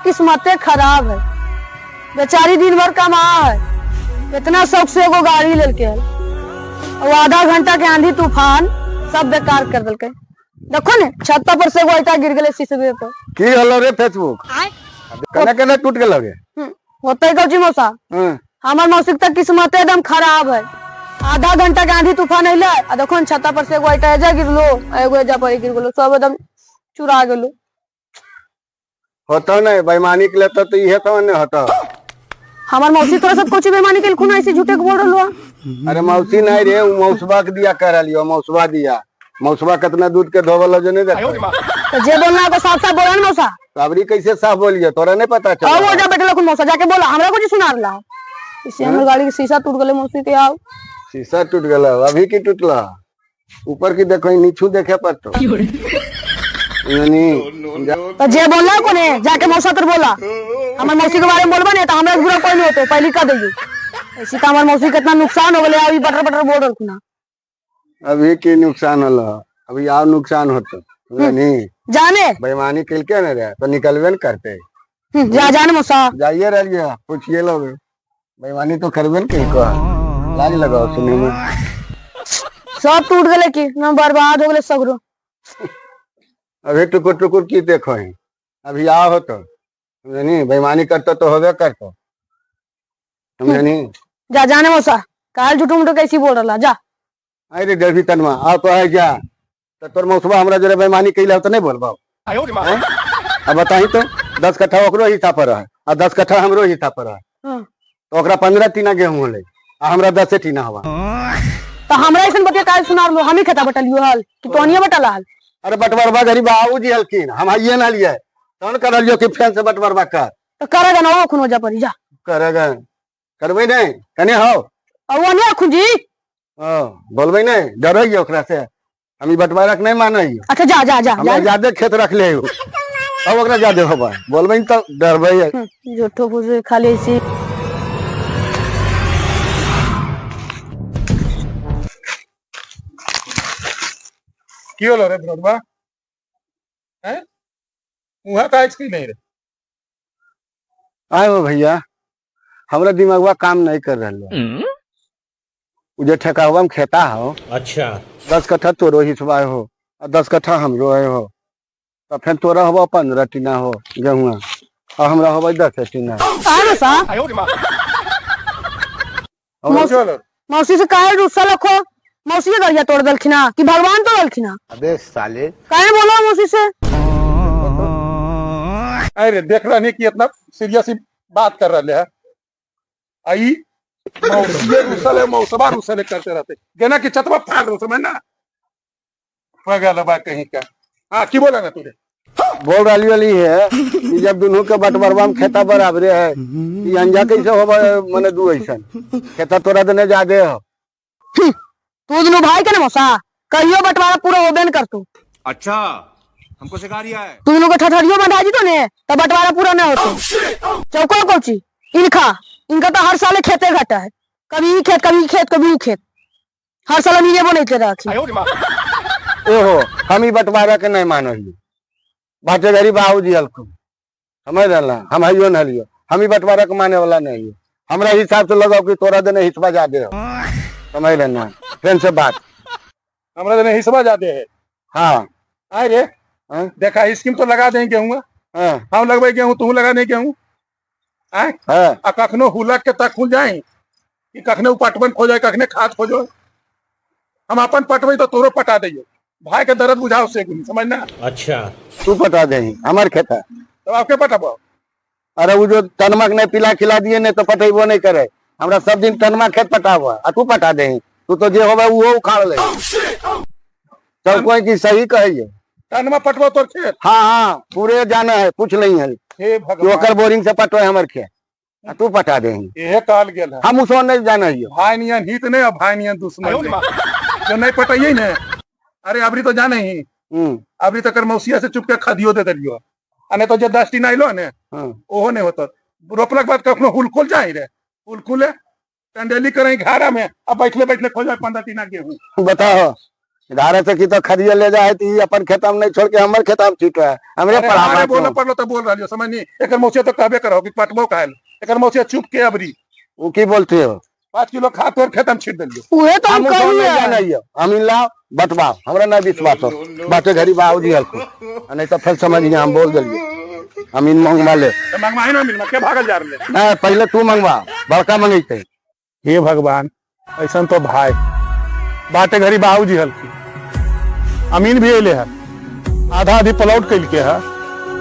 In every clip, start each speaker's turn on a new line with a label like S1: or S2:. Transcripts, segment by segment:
S1: किस्मते खराब है। बेचारी दिन भर कमा है, इतना शौक से एगो गाड़ी लेलके है और आधा घंटा के आंधी तूफान सब बेकार कर देलके। देखो ने छत पर से एगो ईटा गिर गेले शीशबे पर।
S2: की होलो रे फेसबुक? केना केना टूट गेलो गे?
S1: होते कौची मौसा? हमार मौसी के तक किस्मते एकदम खराब है। आधा घंटा के आंधी तूफान अइले आ देखो ने छत पर से एगो ईटा एजा गिरलो आ एगो एजा पर गिर गेलो, सब एकदम चुरा गेलो।
S2: होतो नहीं बेईमानी के लेतो तो इहे तो नहीं होतो।
S1: हमार मौसी तोरा सब कुछ बेईमानी के खून ऐसे झूठे के बोल रहलो।
S2: अरे मौसी नहीं रे, उ मौसबा के दिया कर लियो, मौसबा दिया। मौसबा कितना दूध के धोवल जो नहीं देखो।
S1: तो जे बोलना को साफ साफ बोला ना मौसा।
S2: साबरी कैसे साफ बोलिए तोरा नहीं पता चला।
S1: आओ जा बैठल खुद मौसा जाके बोला, हमरा कुछ सुना रहा। इसे हमर गाड़ी के शीशा टूट गेले मौसी के। आओ
S2: शीशा टूट गेला, अभी की टूटला? ऊपर की देखो नीचू देखे पर तो नहीं।
S1: तो जे बोलना को ने जाके मौसा तर बोला। हमर मौसी के बारे में बोलबा ने तो हमरा बुरा कोई नहीं होते, पहली कह देगी। ऐसी तो हमर मौसी कितना नुकसान हो गेले, अभी बटर बटर बोल रहल।
S2: अभी की नुकसान होला, अभी और नुकसान होतो नहीं।
S1: जाने
S2: बेईमानी कलके न रे तो निकलबे न करते।
S1: जा जाने मौसा।
S2: जाइए रहिए पूछिए लोग, बेईमानी तो करबे न कहीं को। लाज लगाओ सुने में।
S1: सब टूट गेले की ना बर्बाद हो गेले सगरो।
S2: अभी टुकुर टुकुर की देखो है, अभी आओ हो तो नहीं बेईमानी करते तो होबे करतो, समझे नहीं?
S1: जा जाने मौसा, काल झूठो मुठो कैसी बोल रहा जा।
S2: अरे देवी तनमा आओ तो है जा, तो तोर मौसबा हमरा जरे बेईमानी कैला तो नहीं बोलबा। अब बताही तो 10 कट्ठा ओकरो हिस्सा पर है आ 10 कट्ठा हमरो हिस्सा पर है। तो ओकरा 15 टीना गेहूं होले आ हमरा 10 टीना हवा।
S1: तो हमरा ऐसन बतिया काल सुना लो, हम ही खेता बटलियो हल कि तोनिए बटला हल?
S2: अरे बटवरबा गरीब बाबूजी हलखिन, हम आइए ना लिए तहन करलियो कि फेन से बटवरबा कर।
S1: तो करेगा ना वो खुन वजह पर जा।
S2: करेगा करबै नहीं कने हो।
S1: और वो नहीं खुन जी।
S2: हां बोलबै नहीं, डरैयो ओकरा से, हम ई बटवारा के नहीं मानैयो।
S1: अच्छा जा जा जा,
S2: हमरा
S1: जा।
S2: ज्यादा खेत रख ले हो अब ओकरा ज्यादा होबा बोलबै तो डरबै।
S1: झूठो फूसे खाली ऐसी।
S3: की होलो रे विनोदबा? हैं उहाँ का की नहीं रे?
S2: आए हो भैया, हमरा दिमागवा काम नहीं कर रहलो। उ जे ठेकावा में खेता हो।
S4: अच्छा।
S2: 10 कट्ठा तोरो हिस्सा हो और 10 कट्ठा हमरो है हो, तो फिर तोरा होबा 15 टीना हो गेहुआ और हमरा होबा 10 टीना।
S1: आए मौसा।
S3: की होलो?
S1: मौसी से काहे रुस्सा लखो? मौसी के गरिया तोड़ दलखिना कि भगवान तोड़ दलखिना?
S2: अबे साले
S1: काहे बोलो मौसी से?
S3: अरे देख रहा नहीं कि इतना सीरियस बात कर रहे है। आई मौसीए रुसल है, मौसबा रुसल है करते रहते गेना की चतवा फाड़ दो समझ ना पगल बा कहीं का। हाँ की बोला ना तूने?
S2: बोल रही वाली है कि जब दोनों के बटवरवा में खेता बराबरे है, ई अंजा कैसे होबा? मने दू ऐसन खेता तोरा देने ज्यादे हो।
S1: तू दोनों भाई के ना मौसा कहियो बंटवारा पूरा होबे न करतू।
S4: अच्छा हमको सिखा रिया है।
S1: तू दोनों के ठठरियो बंधा जी तो ने तो बंटवारा पूरा न होतो। चौको कोची इनका इनका तो हर साल खेते घाटा है, कभी ई खेत कभी ई खेत कभी ऊ खेत, हर साल हम ये बनैते रखी।
S2: ओहो हम ई बंटवारा के नहीं मानलियो, बाटे गरीब बाबूजी हलखुन समझ रहला, हम हइयो न हलियो, हम ई बंटवारा के माने वाला नहीं है। हमरा हिसाब से लगाओ कि तोरा देने हिस्सा ज्यादे हो, समझ लेना फेन से बात।
S3: हमरा देने हिस्सा ज्यादे है।
S2: हाँ।
S3: आए रे।
S2: हाँ?
S3: देखा स्कीम तो लगा देंगे गेहूं।
S2: हाँ।
S3: हम लगबे गेहूं तू लगा नहीं गेहूं। आए?
S2: हाँ।
S3: आ कखनो हुलक के तक खुल जाए कि कखनो पटवन खो जाए कखने खाद खो जाए, हम अपन पटवे तो तोरो पटा दियो, भाई के दर्द बुझाओ से गुनी समझना।
S4: अच्छा
S2: तू पटा दे हमार खेता।
S3: तो आपके पटाबो?
S2: अरे वो जो तनमक नहीं पिला खिला दिए नहीं तो पटेबो नहीं करे, हमरा सब दिन तनमा खेत पटाबो आ तू पटा दे, तू तो जे होबे उहो उखाड़ ले। सब कोई की सही कहिए।
S3: तनमा पटबो तोर खेत?
S2: हाँ हाँ पूरे जाना है पूछ नहीं है।
S3: हे भगवान।
S2: ओकर बोरिंग से पटो हमर खेत आ तू पटा दे।
S3: ये कहल गेल है।
S2: हम उसो नहीं जाना है।
S3: भाई नियन हित नहीं और भाई नियन दुश्मन नहीं। जो नहीं पटाइए ने। अरे अबरी तो जाने ही। अबरी तो कर मौसिया से चुप के खदियो दे दियो, आ नहीं तो जे 10 टीना आइलो ने ओहो नहीं होता। रोपला के बाद कखनो हुलकुल जाए रे, हुलकुले टंडेली करे घारा में अब बैठले बैठले खो जाए 15 टीना गेहूं।
S2: बताओ धारा से की तो खरिये ले जाए तो ई अपन खेता में नहीं छोड़ के हमर खेता में छीटो है हमरे
S3: अरे
S2: पर
S3: हमारे
S2: हमर
S3: बोले पड़लो तो बोल रही हो समझ नहीं। एकर मौसिया तो कहबे करो कि पटबो काहे। एकर मौसिया चुप के अबरी
S2: उ की बोलते हो?
S3: 5 किलो खाद तोर खेत में छीट देलियो।
S1: उहे तो हम
S2: हम उसको नहीं
S1: कहिए।
S2: जानैयो। हम इन लाओ बटवाओ, हमरा नहीं विश्वास हो। बाटे घड़ी बाबूजी हलको, आ नहीं तो फिर समझिए हम बोल देलिए हम इन मंगवा ले।
S3: तो मंगवा ही ना मिलमा के भागल जा रहे।
S2: नहीं पहले तू मंगवा, बड़का मंगैते।
S3: हे भगवान, ऐसा तो भाई बाटे घड़ी बाबूजी हलकी, अमीन भी अले है, आधा आधी प्लॉट कैल के है,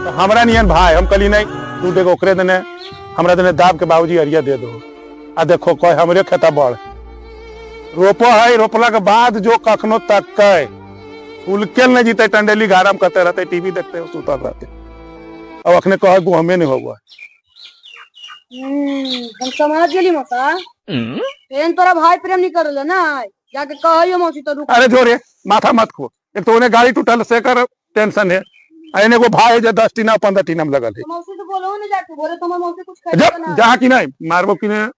S3: तो हमरा नियन भाई हम कहली नहीं तू देखो ओकरे देने हमरा देने दाब के बाबूजी अरिया दे दो। आ देखो कह हमरे खेता बढ़ रोपो है, रोपला के बाद जो कखनो तक के उलकेल नहीं जीते, टंडेली गाराम करते रहते, टीवी देखते सुतल रहते। अब अखने कह गो हमें नहीं होगा।
S1: हम समाज गेली मौसा, प्रेम तोरा भाई प्रेम नहीं करल ना, जाके कहियो मौसी तो रुक।
S3: अरे जोरे माथा मत खो, एक तो उन्हें गाड़ी टूटल से कर टेंशन है, आ एने एगो भाई है जो 10 टीना 15 टीना में लगल है।
S1: मौसी तो बोलो नहीं जाके, बोले तो मौसी कुछ
S3: जब
S1: ना।
S3: जहाँ की नहीं मारबो की नहीं।